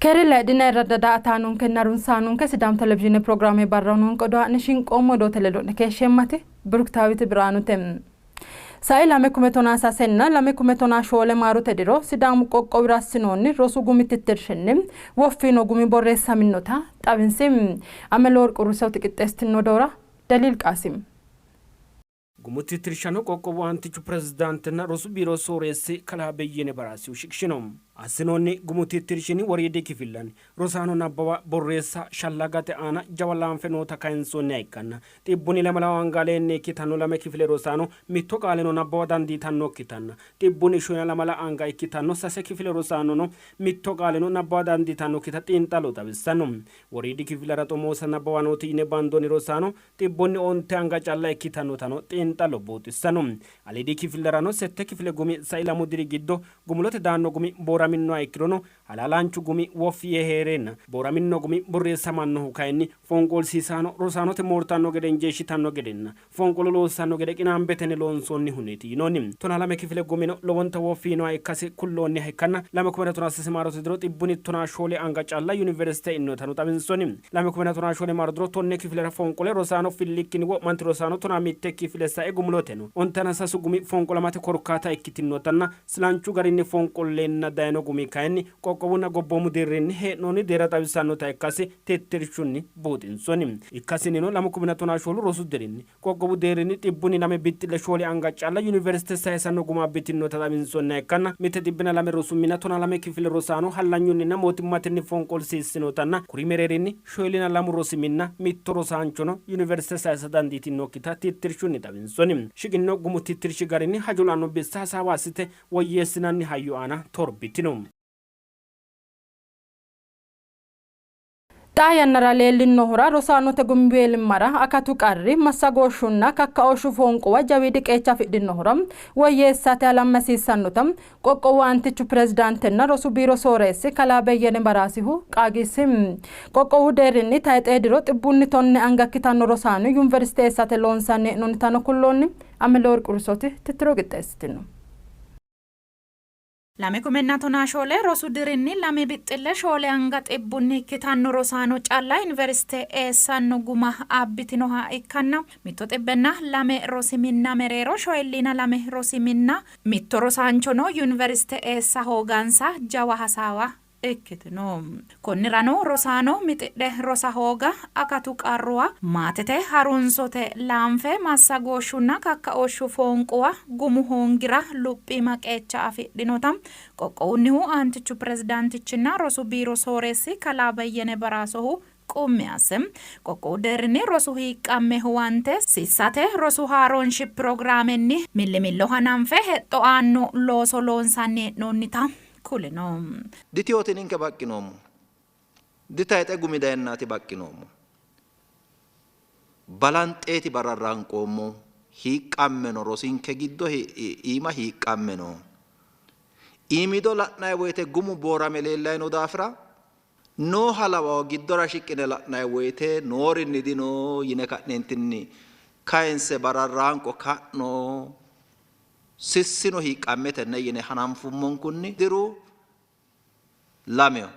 Keere layidhina irradda daa''ataanonkenna harunsaanonke Sidaamu Televizhiine pirogiraame barra noonke odoo haa'ne shinqoommo odoote ledo'ne keeshsheemmati Biruktawiti Birhaanute. Sai 2013nna 2014 maarote diro Sidaamu qoqqowira assinoonni rosu gumi tittirshinni woffino gumi borreessaminota xawinsi. Ameleworq Ursewti qixxeessitino odoora Daliil Qaasim. Gumu tittirshano qoqqowu aantichu pirezidaantenna rosu biiro sooreessi kalaa Beyyene Baraasihu shiqishino. Assinoonni gumu tittirshinni woriidi kifillanni rosaano nabbawa, borreessa, shallagate aana jawa laanfe noota kayinsoonniha ikkanna xibbunni lamalawo anga aleenni ikkitanno lame kifile rosaano mitto qaaleno nabbawa dandiitannokkitanna xibbunni shoyina lamala anga ikkitanno sase kifile rosaanono mitto qaaleno nabbawa dandiitannokkita xiinxallo xawissanno. Woriidi kifillara xomoosa nabbawanooti yine bandoonni rosaano xibbunni onte anga calla ikkitannotano xiinxallo buuxissanno. Aliidi kifillarano sette kifile gumi sai lamu diri giddo gumulote daanno gumi booraminnoha ikkirono halaalaanchu gumi woffi yee hee'reenna booraminno gumi borreessamannohu kayinni fonqolsiisaano rosaanote moortanno gede injeeshshitanno gedenna fonqolo loossanno gede qinaambetenni loonsoonnihunniiti yinoonni. 12 kifile gumino lowonta woffi yiinoha ikkasi kulloonniha ikkanna 2013 maarote diro xibbunni 14 anga calla yuniversite e'inotano xawinsoonni. 2014 maaro diro tonne kifilera fonqole rosaano fillikkinni wo'manti rosaano 11 kifile sa'e gumuloteno ontana sasu gumi fonqolamate korkaata ikkitinotanna silanchu garinni fonqolleenna dayino gumi kayinni qoqqowunna gobboomu deerrinni hee'noonni deerra xawisannota ikkasi tittirshunni buuxinsoonni. Ikkasinnino 2014 rosu dirinni qoqqowu deerrinni xibbunni lame bixxille shoole anga calla yuniversite saysanno guma abbitinota xawinsoonniha ikkanna mitte xibbina lame rosu minna 12 kifile rosaano hallanyunninna mootimmatenni fonqolsiissinotanna kuri mereerinni shoolina lamu rosi minna mitto rosaanchono yuniversite saysa dandiitinnokkita tittirshunni xawinsoonni. Shiqinno gumu tittirshi garinni hajo la'anno bissa hasaawa assite woyyeessinanni hayyo aana torbitino. Xaa yannara leellinnohura rosaanote gumiweelimmara akatu qarri, massagooshshunna kakkaooshshu foonquwa jawiidi qeecha afidhinohura woyyeessate halamme hasiissannota qoqqowu aantichu pirezidaantenna rosu biiro sooreessi kalaa Beyyene Baraasihu qaagiissi. Qoqqowu deerrinni tayxee diro xibbunni tonne anga ikkitanno rosaano yuniversite eessate loonsanni hee'noonnitano kulloonni. Ameleworq Ursoti tittiro qixxeessitino. Lame kumenna tonaa shoole rosu dirinni lame bixxille shoole anga xibbunni ikkitanno rosaano calla yuniversite eessanno guma abbitinoha ikkanna mitto xibbenna lame rosi minna mereero shoyilliina lame rosi minna mitto rosaanchono yuniversite eessa hoogansa jawa hasaawa ikkitino. Konnirano rosaano mixidhe rosa hooga, akatu qarruwa, maatete harunsote laanfe, massagooshshunna kakkaooshshu foonquwa gumu hoongira luphiima qeecha afidhinota qoqqowunnihu aantichu pirezidaantichinna rosu biiro sooreessi kalaa Beyyene Baraasohu qummi asse, qoqqowu deerrinni rosu hiiqqamme huwante sissate rosu haaroonshi pirogiraamenni millimillo hananfe hexxo aanno looso loonsanni hee'noonnita kulino. Di-Tiyooti ninke baqqinoommo, di-Tayixe gumi dayennaati baqqinoommo. Balanxeeti bararraanqoommo, hiiqqammeno rosinke giddo iima hiiqqamme no. Iimiido la'nanni woyite gumu boorame leellanni no daafira, nooha lawawo giddora shiqqine la'nanni woyite noorinni dino yine ka'neentinni kayinse bararraanqo ka'no sissino hiiqqamme tenne yine hananfummonkunni diru lameho.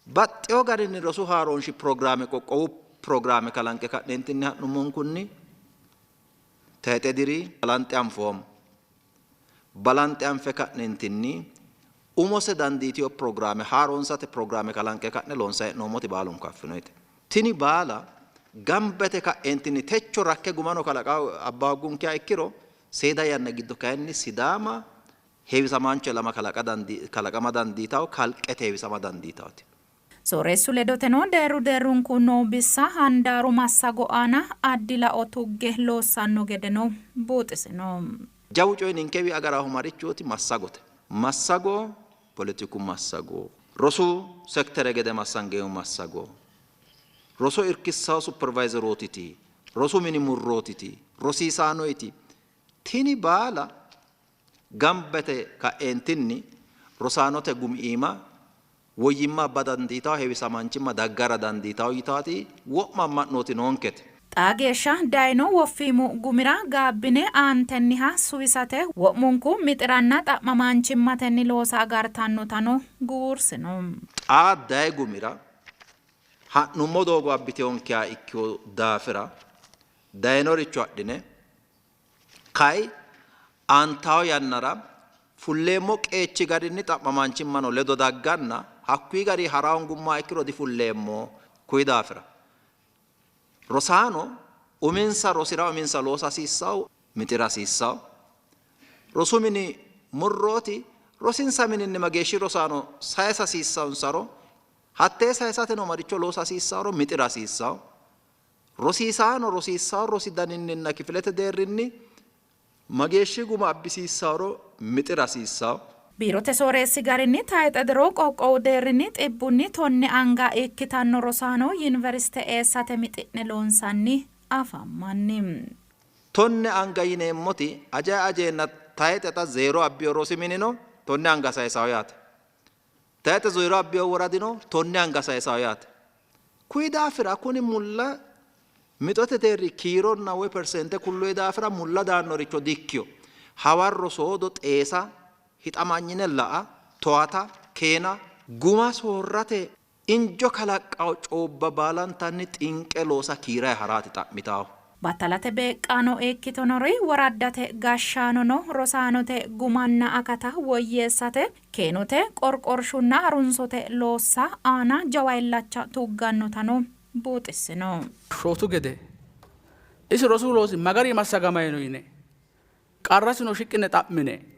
Baxxewo garinni rosu haaroonshi pirogiraame qoqqowu pirogiraame kalanqe ka'neentinni ha'nummonkunni tayixe diri balanxe anfoommo. Balanxe anfe ka'neentinni umose dandiitino pirogiraame haaroonsate pirogiraame kalanqe ka'ne loonsanni hee'noommoti baalunku affinoyite. Tini baala gamba yite ka'eentinni techo rakke gumano kalaqa abba hooggunkeha ikkiro seeda yanna giddo kayinni Sidaama heewisamaancho ilama kalaqama dandiitanno, kalqete heewisama dandiitannote. Sooreessu ledoteno deerru deerrunku noo bissa handaaru massago aana addi lao tugge loossanno gedeno buuxisino. Jawu coyi ninkewi agarahu marichooti? Massagote. Massago poletiku massago, rosu sektere gede massangeemmo massago, roso irkissanno supervayzerootiti, rosu mini murrootiti, rosiisaanoyiti, tini baala gamba yite ka'eentinni rosaanote gumi iima woyyimma abba dandiitanno, heewisamaanchimma daggara dandiitanno yitaati wo'ma amma'nooti noonkete. Xaa geeshsha dayino woffiimu gumira gaabbine aantenniha suwisate wo'munku mixiranna xa'mamaanchimmatenni loosa agartannotano guwuursino. Xaa dayi gumira ha'nummo doogo abbitewonkeha ikkino daafira dayinoricho adhine kay aantawo yannara fulleemmo qeechi garinni xa'mamaanchimmano ledo dagganna hakkuyi gari hara hongummoha ikkiro difulleemmo. Kuyi daafira rosaano uminsa rosira uminsa loosa hasiissawo, mixira hasiissawo. Rosu mini murrooti rosinsa mininni mageeshshi rosaano sayisa hasiissawonsaro hattee sayisateno maricho loosa hasiissaworo mixira hasiissawo. Rosiisaano rosiissawo rosi daninninna kifilete deerrinni mageeshshi guma abbisiissaworo mixira hasiissawo. Biirote sooreessi garinni tayxe diro qoqqowu deerrinni xibbunni tonne anga ikkitanno rosaano yuniversite eessate mixi'ne loonsanni afammanni. Tonne anga yineemmoti ajayi ajeenna tayxe xa zeero abbiyo rosi minino tonne anga sayisawo yaate. Tayxe zeero abbiyo woradino tonne anga sayisawo yaate. Kuyi daafira kuni mulla mixote deerri kiironna woy perseente kulloyi daafira mulla daannoricho dikkiyo. Hawarro soodo xeesa hixamanyine la'a, towaata, keena, guma soorrate injo kalaqqawo coobba baalantanni xinqe loosa kiirayi haraati xa'mitaahu. Battalate beeqqaano ikkitinori woraddate gashshaanono rosaanote gumanna akata woyyeessate keenote, qorqorshunna harunsote loossa aana jawa illacha tuggannotano buuxissino. Shotu gede isi rosu loosi magari massagamayi no yine qarrasino shiqqine xa'mine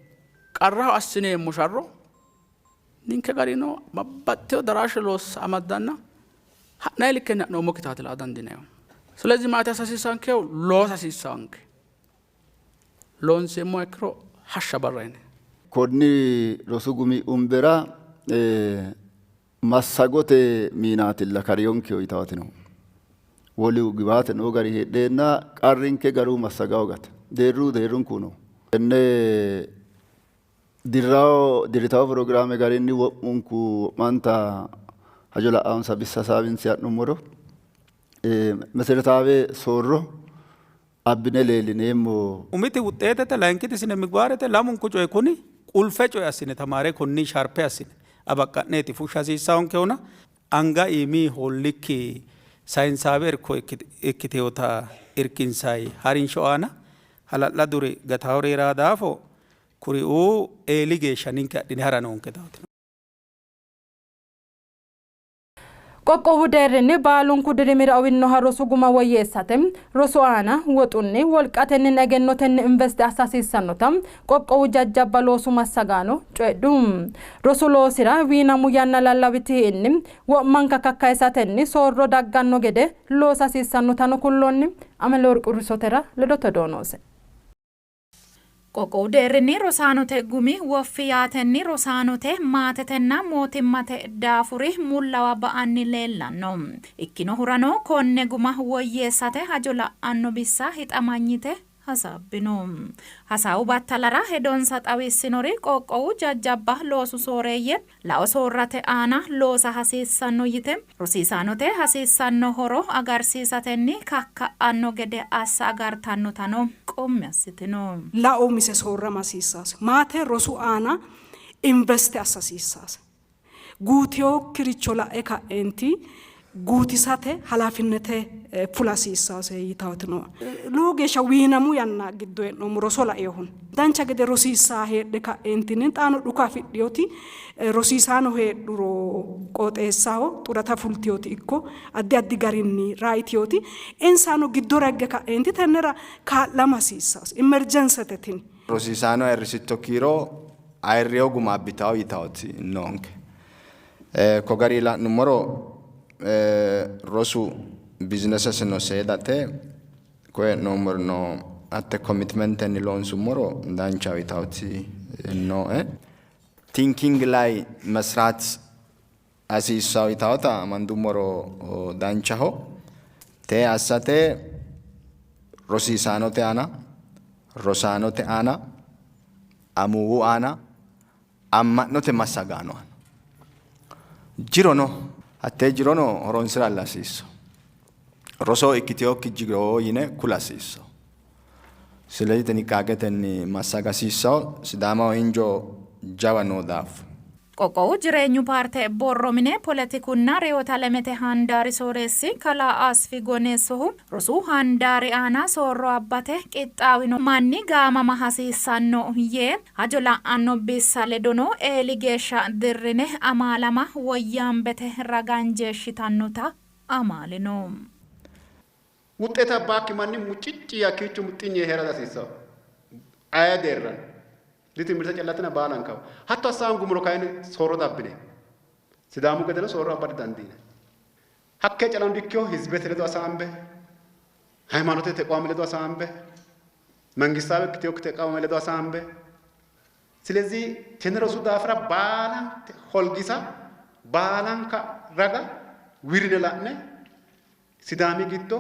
qarraho assineemmo sharro ninke garino babbaxxitewo daraashe loossa amaddanna ha'nayi likkenni ha'noommokkitaati laa dandiineemmo. ስለዚህ maati assa hasiissankehu loosa hasiissanke loonseemmoha ikkiro hashsha barra yine. Konni rosu gumi umbera massagote miinaatilla kariyonkeho yitaati no. Wolu giwaate noo gari heedheenna qarrinke garu massaga hogate. Deerru deerrunku no. Tenne dirrawo dirritawo pirogiraame garinni wo'munku wo'manta hajo la'ansa bissa hasaawinse ha'nummoro meseretaawe soorro abbine leellineemmo. Umiti wuxxeetete, layinkiti sinemigbaarete, lamunku coyi kuni qulfe coye assine tamaare konni sharpe assine abaqqa'neeti fushsha hasiissawonkehuna anga iimi hoollikki sayinsaawe irko ikkitinota irkinsayi harinsho aana hala'laduri gatawori hee'raa daafo kuriuu eeli geeshsha ninke adhine ha'ra noonke daafo. Qoqqowu deerrinni baalunku dirimira uwinoha rosu guma woyyeessate rosu aana woxunni, wolqatenninna egennotenni investe assa hasiissannota qoqqowu jajjabba loosu massagaano coyidhu. Rosu loosira wiinamu yanna lallawi tii'inni wo'manka kakkayisatenni soorro dagganno gede loosa hasiissannotano kulloonni. Ameleworq Ursotera ledote odoo noose. Qoqqowu deerrinni rosaanote gumi woffi yaatenni rosaanote, maatetenna mootimmate daafuri mullawa ba''anni leellanno. Ikkinohurano konne guma woyyeessate hajo la'anno bissa hixamanyite hasaabbino. Hasaawu battalara hedonsa xawissinori qoqqowu jajjabba loosu sooreeyye lao soorrate aana loosa hasiissanno yite rosiisaanote hasiissanno horo agarsiisatenni kakka'anno gede assa agartannotano qummi assitino. Lao umise soorrama hasiissaase. Maate rosu aana investe assa hasiissaase. Guutinokkiricho la'e ka'eenti guutisate halaafinnete fula hasiissaase yitaati nooe. Lowo geeshsha wiinamu yanna giddo hee'noommo roso lainohunni. Dancha gede rosiissaa heedhe ka'eentinni xaano dhuka afidhinoti rosiisaano heedhuro qooxeessaho xurata fultinoti ikko addi addi garinni raayitioti insano giddora higge ka'eenti tennera kaa'lama hasiissaase. Emerjensete tini. Rosiisaano ayirrisitto kiiro ayirriyo guma abbitawo yitawoti noonke. Ko gari la'nummoro rosu bizinesesino seedate, koye hee'noommorino hatte commitmentenni loonsummoro danchaho yitawoti nooe. Thinking ላይ መስራት hasiissawo yitawota amandummoro danchaho. Tee assate rosiisaanote aana, rosaanote aana, amuwu aana, amma'note massagaano aana jiro no. Hattee jirono horonsi'ralla hasiissanno. Rosoho ikkitinokki jiro yine kula hasiissanno. Silezi xiniqqaaqetenni massaga hasiissanno. Sidaamaho injo jawa noo daafo. Qoqqowu Jireenyu paarte borro mine poletikunna reyote handaari sooreessi kalaa Asfi Goneessohu rosu handaari aana soorro abbate qixxaawino manni gaamama hasiissanno yee hajo la'anno bissa ledono eeli geeshsha dirrine amaalama woyyaambete raganjeeshshitannota amaalino. ውጤት አባኪ ማንም ሙጭጭ ያኪቹ ሙጥኝ ሄራ hasiissawo aye deerran litimirte callatina baalankaw hatto assaan gumulo kayinni soorro dabbine sidaamu gedeno soorro abba didandiine hakkee calan dikkiyo hizbete ledo asaambe ሃይማኖቴ ተቋም ledo asaambe መንግስታዊ ikkiteyo ተቋም ledo asaambe ስለዚህ tenne rosu daafira baalante holgisa baalanka raga wirine la'ne sidaami giddo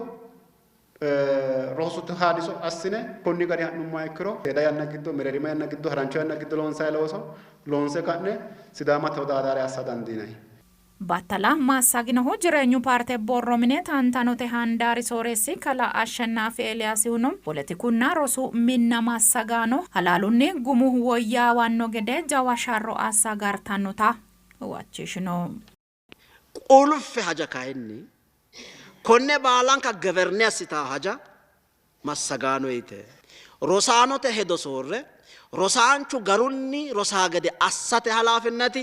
rosu haadiso assine konni gari ha'nummoha ikkiro seeda yanna giddo mereerima yanna giddo harancho yanna giddo loonsayi looso loonse ka'ne sidaama tewodadaare assa dandiinanni. Battala massaginohu Jireenyu paarte borro mine tantanote handaari sooreessi kalaa Ashenaafi Eeliyaasihuno poletikunna rosu minna massagaano halaalunni gumu woyyaawanno gede jawa sharro assa agartannota huwachishino. ቁልፍ haja kayinni konne baalanka governe assitaa haja massagaano yite rosaanote hedo soorre rosaanchu garunni rosaa gede assate halaafinnati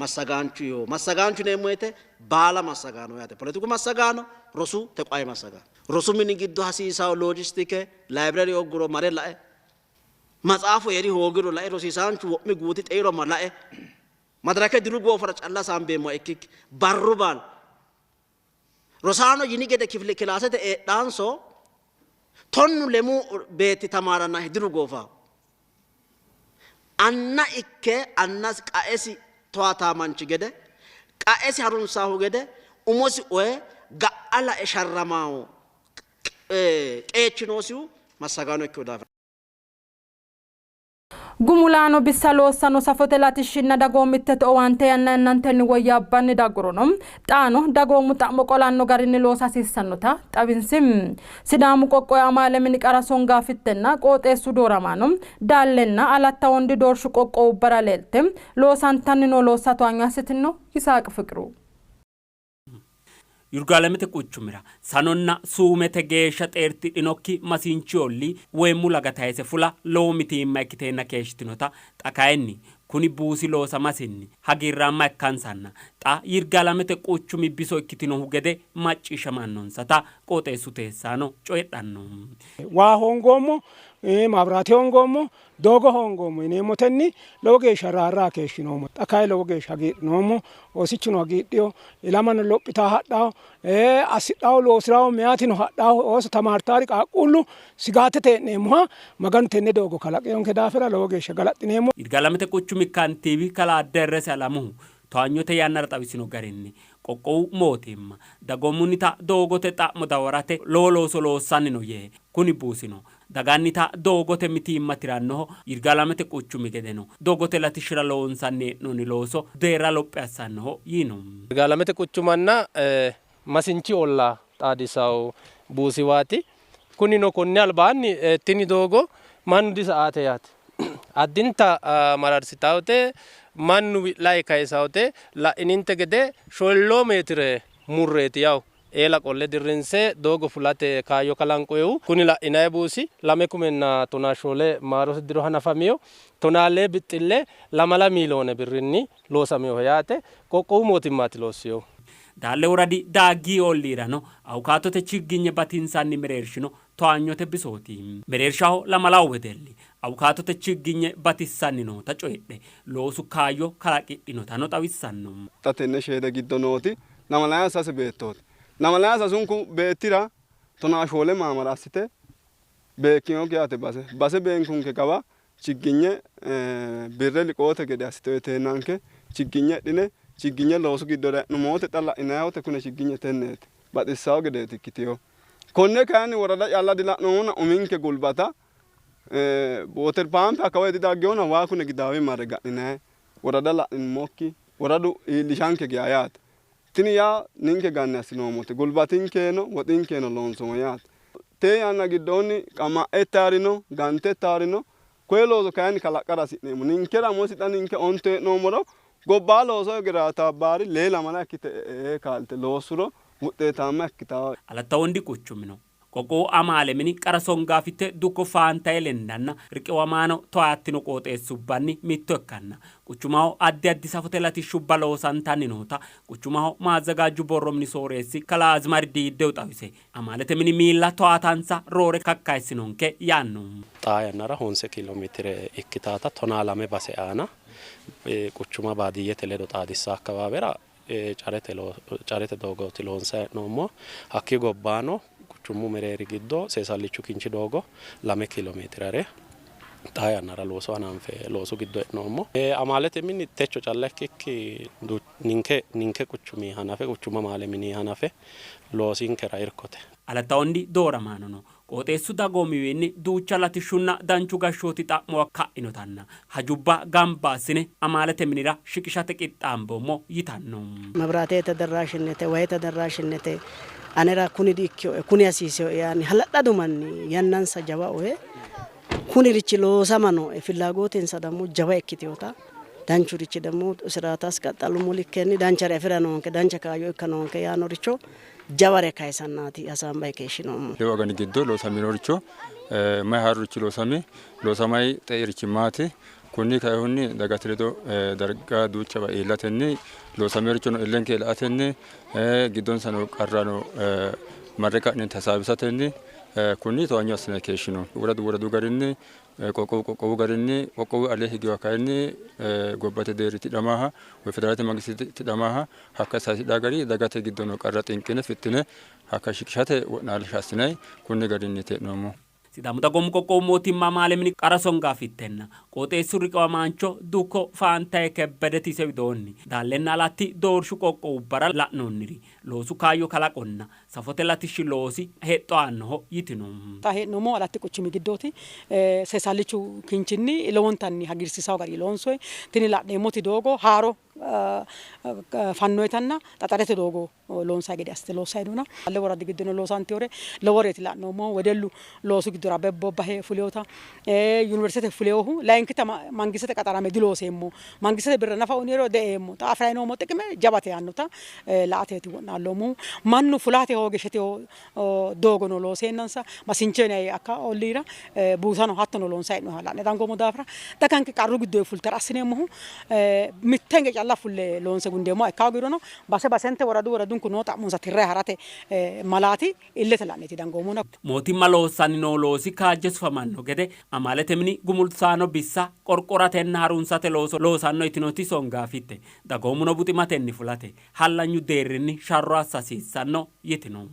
massagaanchu yoo massagaanchu yineemmo woyte baala massagaano yaate poletiku massagaano rosu teqwaye massagaano rosu mini giddo hasiisawo loojistike library hogguro mare lae matsaafu eri hoogiro lae rosiisaanchu wo'mi guuti xeiro ma lae madarake diru goofara calla saambeemmoha ikkikki barru baala rosaano yini gede kifile kilaasete heedhaanso tonnu lemu beetti tamaaranna diru goofa anna ikke annas qaesi towataa manchi gede qaesi harunsaahu gede umosi oye ga'a lae sharramaahu qeechi noosihu massagaano ikkewo daafira. Gumulaano bissa loossano safote latishshinna dagoomittete owaante yanna yannantenni woyyaabbanni daggurono xaano dagoomu xa'mo qolanno garinni loosa hasiissannota xawinsi. Sidaamu qoqqowi amaale mini qara songaafittenna qooxeessu dooramaano Daallenna Alatta Wondi doorshu qoqqowubbara leelte loosantanni noo loossa towaanyo assitino Yisaaq Fiqru. Yirgaalamete quchumira sanonna suumete geeshsha xeertidhinokki masinchi olli woyimmu laga tayise fula lowo mitiimma ikkiteenna keeshshitinota xa kayinni kuni buusi loosamasinni hagiirraamma ikkansanna xa Yirgaalamete quchumi biso ikkitinohu gede macciishshamannonsata qooxeessu teessaano coyidhanno. Waa hoongoommo, maabiraate hoongoommo, doogo hoongoommo yineemmotenni lowo geeshsha raarraa keeshshinoommo. Xa kayi lowo geeshsha hagiidhinoommo. Oosichuno hagiidhiyo, ilamano lophitaa hadhawo, assidhawo, loosirawo, meyaatino hadhawo, ooso tamaartaari qaaqquullu sigaatete hee'neemmoha Maganu tenne doogo kalaqeyonke daafira lowo geeshsha galaxxineemmo. Yirgaalamete quchumi kantiibi kalaa Derrese Alamuhu towaanyote yannara xawisino garinni qoqqowu mootimma dagoomunnita doogote xa'mo dawarate lowo looso loossanni no yee kuni buusino dagannita doogote mitiimma tirannoho. Yirgaalamete quchumi gedeno doogote latishshira loonsanni hee'noonni looso deerra lophi assannoho yiino. Yirgaalamete quchumanna masinchi ollaa xaadisawo buusiwaati. Kunino konni albaanni tini doogo mannu disa''aate yaate. Addinta mararsitawote mannu wi'layi kayisawote la'ininte gede sholloo meetire murreeti yawu eela qolle dirrinse doogo fulate kaayyo kalanqoyehu. Kuni la'inayi buusi 2014 maarote diro hanafamiyo tonaalee bixxille 2 miiliyoone birrinni loosaminoho yaate. Qoqqowu mootimmaati loossiyohu. Daalle woradi Daaggi olliirano awukaatote chigginye batinsanni mereershino towaanyote bisooti. Mereershaho 2 wedelli awukaatote chigginye batissanni noota coyidhe loosu kaayyo kalaqidhinotano xawissanno. Xa tenne sheede giddo nooti 23 beettooti. 23 beettira 14 maamara assite beekkinonke yaate base. Base beenkunke kawa chigginye birre liqoote gede assite uyiteennanke chigginye adhine chigginye loosu giddora e'nummote xa la'inayiote kune chigginye tenneeti. Baxissawo gedeeti ikkiteyo. Konne kayinni worada calla dila'nommona uminke gulbata water pump hakka didaggeyona waa kune gidaawi marre ga'ninayi worada la'nummokki woradu iillishanke geya yaate. Tini yaa ninke ganne assinoommote, gulbatinkeeno woxinkeeno loonsoommo yaate. Tee yanna giddoonni qama'e ittaarino, gante ittaarino, koye looso kayinni kalaqqara hasi'neemmo. Ninkera umosi xa ninke ontu hee'noommoro gobbaa looso hegeraatabbaari lee lamala ikkite e'e kaalte loossuro wuxxeetaamma ikkitaa. Alatta Wondi quchumino qoqqowu amaale mini qara songaafitte dukko Faantaye lendanna riqiwamaano towaattino qooxeessubbanni mitto ikkanna quchumaho addi addi safote latishshubba loosantanni noota quchumaho maazzagaajju borro mini sooreessi kalaa Azimari Diiddew xawise amaalete mini miilla towaatansa roore kakkayissinonke yaanno. Xaa yannara honse kiilo meetire ikkitaata 12 base aana quchuma baadiyyete ledo xaadissa akkawaawera carete doogooti loonsanni hee'noommo. Hakkii gobbaano quchumu mereeri giddo seesallichu kinchi doogo 2 kiilo meetirare xaa yannara looso hananfe loosu giddo hee'noommo. Amaalete mini techo calla ikkikki ninke quchumi hanafe quchuma amaale mini hanafe loosinkera irkote. Alatta Wondi dooramaano no qooxeessu dagoomiwiinni duucha latishshunna danchu gashshooti xa'muwa ka'inotanna hajubba gamba assine amaalete minira shiqishate qixxaamboommo yitanno. መብራቴ ተደራሽነቴ ወይ ተደራሽነቴ anera kuni dikkioe kuni hasiiseoe yaanni hala'ladu manni yannansa jawa oye kunirichi loosama nooe fillaagotensa ደግሞ jawa ikkiteyoota danchurichi ደግሞ ስርዓት አስቀጠሉሞ likkenni danchare afira noonke dancha kaayyo ikka noonke yaannoricho jaware kayisannaati hasaambayi keeshshinoommo. Lewu agani giddo loosaminoricho mayi haarurichi loosami loosamay xeirichi maati kunni kaihunni dagate ledo darga duuchawa iillatenni loosamerichono illenke la''atenni giddonsano qarrano marre ka'nenti hasaawisatenni kunni towaanyo assine keeshshino. Woradu woradu garinni qoqqowu qoqqowu garinni qoqqowu alee higiwa kayinni gobbate deerri tidhamaha woyi federaalete mangiste tidhamaha hakka saysidha gari dagate giddo noo qarra xinqine fixxine hakka shiqishate wo'naalsha assinayi kunni garinni te'noommo. Sidaamu dagoomu qoqqowu mootimma amaale mini qara songafittenna qooxeessu riqiwamaancho dukko Faantaye Kebbedeti ise widoonni Daallenna Alatti doorshu qoqqowubbara la'noonniri loosu kaayyo kalaqonna safote latishshi loosi hexxo aannoho yitino. Xa hee'noommo Alatti quchumi giddooti. Seesallichu kinchinni lowontanni hagiirsiisawo gari loonsoyi. Tini la'neemmoti doogo haaro fannoyitanna xaxarete doogo loonsayi gede assite loossayi noona. Alle woradi giddono loosantewore loworeeti la'noommohu. Wedellu loosu giddora bobbahe fulewota yuniversitete fulewohu layinkita mangistete qaxarame dilooseemmo, mangistete birra nafa uyiniero de"eemmo, xa afi'rayi noommo xiqime jawate yaannota la"ateeti wo'naalloommohu. Mannu fulate hooge shetewo doogono looseennansa masincho yinayi akka olliira buusano hattono loonsayi hee'noyiha la'ne dangoommo daafira daganke qarru giddoyi fultara assineemmohu mittenge calla fulle loonse gundeemmoha ikka hoogirono base basente woradu woradunku noo xa'monsa tirrayi harate malaati illete la'neeti dangoommona. Mootimma loossanni noo loosi kaajje sufamanno gede amaalete mini gumulsaano bissa qorqoratenna harunsate looso loosanno yitinoti songaafitte, dagoomuno buximatenni fulate hallanyu deerrinni sharro assa hasiissanno yitino.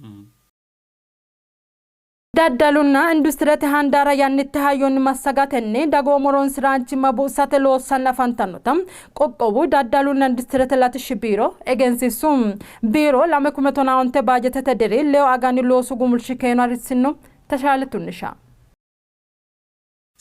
Daddalunna industirete handaara yannitte hayyonni massagatenni dagoomu horonsiraanchimma buuxisate loossanni afantannota qoqqowu daddalunna industirete latishshi biiro egensiissu. Biiro 2015 baajetete diri lewu agani loosu gumulshi keeno harissinno. Tashaale Tunnisha.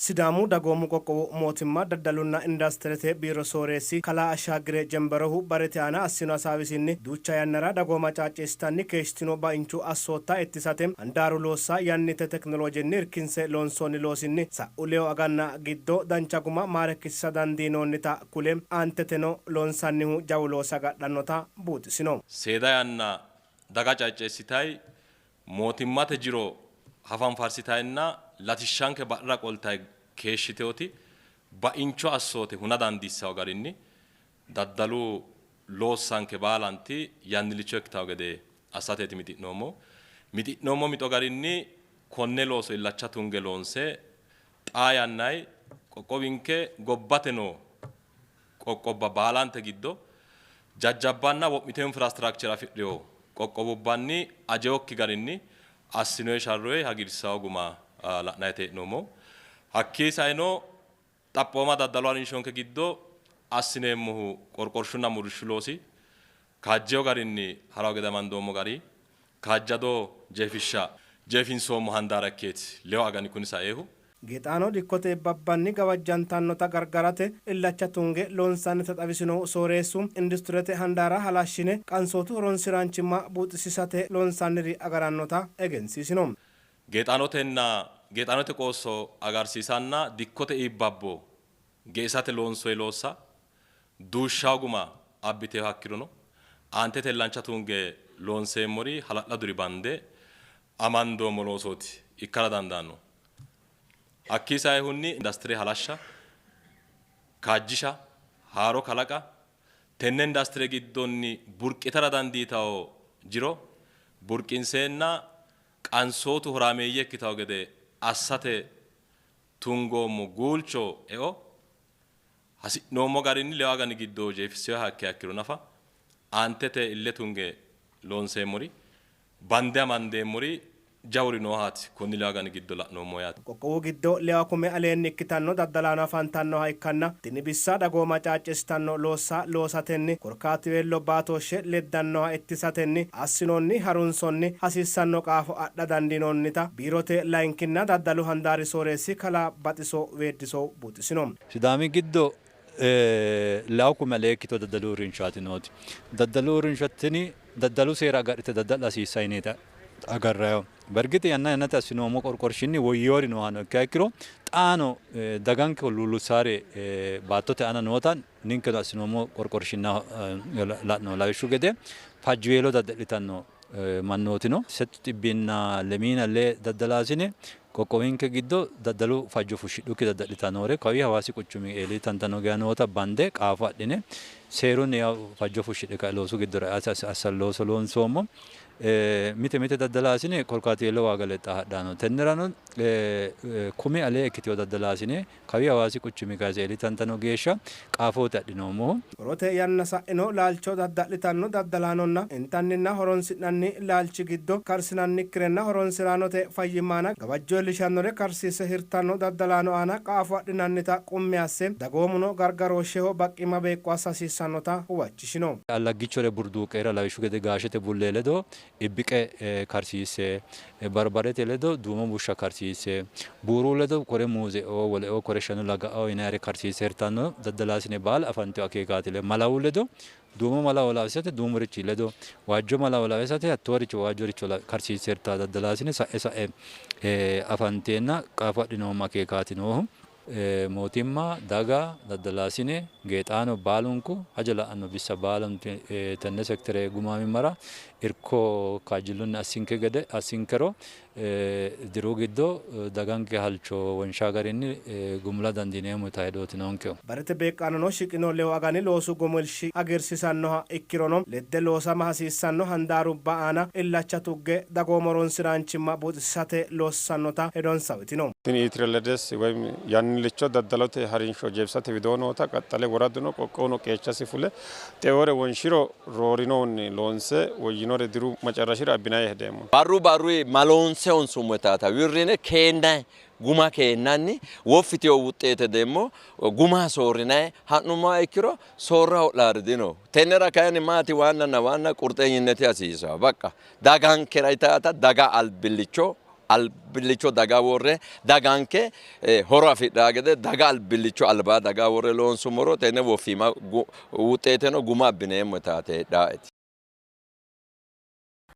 Sidaamu dagoomu qoqqowu mootimma daddalunna industirete biiro sooreessi kalaa Ashshaagire Jemberohu barete aana assino hasaawisinni duucha yannara dagooma caacceessitanni keeshshitino bainchu assootta ittisate handaaru loossa yannite tekinoloojenni irkinse loonsoonni loosinni sa'u lewu aganna giddo dancha guma maarekkisiisa dandiinoonnita kule aanteteno loonsannihu jawu loosi agadhannota buuxisino. Seeda yanna daga caacceessitayi mootimmate jiro hafanfarsitayinna latishshanke badhera qoltayi keeshshiteoti baincho assoote huna dandiissawo garinni daddalu loossanke baalanti yannilicho ikkitawo gede assateeti mixi'noommo. Mixi'noommo mixo garinni konne looso illacha tunge loonse xaa yannayi qoqqowinke gobbate noo qoqqobba baalante giddo jajjabbanna wo'mite infrastructure afidhino qoqqowubbanni ajewokki garinni assinoyi sharroyi hagiirsiisawo guma la'nayiti hee'noommo. Hakkii saeno xaphooma daddalu harinshonke giddo assineemmohu qorqorshunna murrishshu loosi kaajjewo garinni harawo gede amandoommo gari kaajjado jeefishsha jeefinsoommo handaara ikkeeti lewu agani kuni saehu. Geexaano dikkote iibbabbanni gawajjantannota gargarate illacha tunge loonsannita xawisinohu sooreessu, industirete handaara halashshine qansootu horonsi'raanchimma buuxisiisate loonsanniri agarannota egensiisino. Geexaanotenna geexaanote qoosso agarsiisanna dikkote iibbabbo geisate loonsoyi loossa duushshawo guma abbiteewoha ikkirono aantete illancha tunge loonseemmori hala'laduri bande amandoommo loosooti ikkara dandaanno. Hakkii saihunni indastire halashsha, kaajjisha, haaro kalaqa, tenne indastire giddonni burqitara dandiitawo jiro burqinseenna qansootu horaameeyye ikkitawo gede assate tungoommo guulcho eo hasi'noommo garinni lewu agani giddo jeefissinoha ikkiha ikkiro nafa aantete ille tunge loonseemmori bande amandeemmori jawuri noohaati konni lewu agani giddo la'noommo yaate. Qoqqowu giddo lewa kume aleenni ikkitanno daddalaano afantannoha ikkanna tini bissa dagooma caacceessitanno loossa loosatenni korkaatiweello baatooshshe leddannoha ittisatenni assinoonni harunsonni hasiissanno qaafo adha dandiinoonnita Biirote layinkinna daddalu handaari sooreessi kalaa Baxiso Weeddisow buuxisino. Sidaami giddo lewu kume alee ikkito daddalu uurrinshaati nooti. Daddalu uurrinsha tini daddalu seera agadhite dadda'la hasiissanno yineeti agarrannihu. Bergix yanna yannate assinoommo qorqorshinni woyyinori noohano ikkiha ikkiro xaano daganke huluullissaari baattote aana noota ninkeno assinoommo qorqorshinna la'no. Lawishshu gede fajjiweelo dadda'litanno mannootino settu xibbinna lemiina lee daddalaasine qoqqowinke giddo daddalu fajjo fushshidhukki dadda'litannore kawi Hawaasi quchumi eeli tantano geya noota bande qaafo adhine seerunni fajjo fushshidhe kae loosu giddora eate assa looso loonsoommo. Mite mite daddalaasine korkaatiweelo waaga lexxa hadhanno. Tennerano kumi alee ikkitewo daddalaasine kawi Hawaasi quchumi kayise eeli tantano geeshsha qaafote adhinoommohu. Horote yanna sa'ino laalcho dadda'litanno daddalaanonna intanninna horonsi'nanni laalchi giddo karsinannikkirenna horonsi'raanote fayyimma aana gawajjo iillishannore karsiisse hirtanno daddalaano aana qaafo adhinannita qummi asse, dagoomuno gargarooshsheho baqqima beeqqo assa hasiissannota huwachishino. Allaggichore burduuqqeera lawishshu gede gaashete bullee ledo ibbiqe karsiisse, barbarete ledo duumo bushsha karsiisse, buuru ledo kore muuzeoo woleoo kore shanu laga'oo yinayire karsiisse hirtanno daddalaasine baala afantino akeekaati. Malawu ledo duumo malawo lawisate duumurichi ledo waajjo malawo lawisate hattooricho waajjoricho karsiisse hirtaa daddalaasine sa'e sa'e afanteenna qaafo adhinoommo akeekaati noohu. Mootimma, daga, daddalaasine, geexaano baalunku hajo la'anno bissa baalunti tenne sektere gumaamimmara irko kaajjillunni assinke gede assinkero diru giddo daganke halcho wonsha garinni gumula dandiineemmota hedooti noonkehu. Barete beeqqaanono shiqino lewu agani loosu gumulshi hagiirsiisannoha ikkirono ledde loosama hasiissanno handaarubba aana illacha tugge dagoomu horonsi'raanchimma buuxisiisate loossannota hedonsa uytino. Tini E-Trade woyim yannillicho daddalote harinsho jeefisate widoo noota qaxxale woraduno qoqqowuno qeechasi fule xeoore wonshiro roorinohunni loonse woyyinore diru macarrashira abbinanni yee hedeemmo. Barru barruyi ma loonse honsummo yitaata wirrine keennanni guma keennanni woffitewo wuxxeete demmo guma soorrinanni ha'nummoha ikkiro soorra ho'laari dino. Tennera kayinni maati waannanna waanna qurxeenyinneti hasiisawo. Baqqa dagankera yitaata daga albillicho albillicho daga worre daganke horo afidhaa gede daga albillicho alba daga worre loonsummoro tenne woffiima wuxxeeteno guma abbineemmo yitaate heedhaaeti.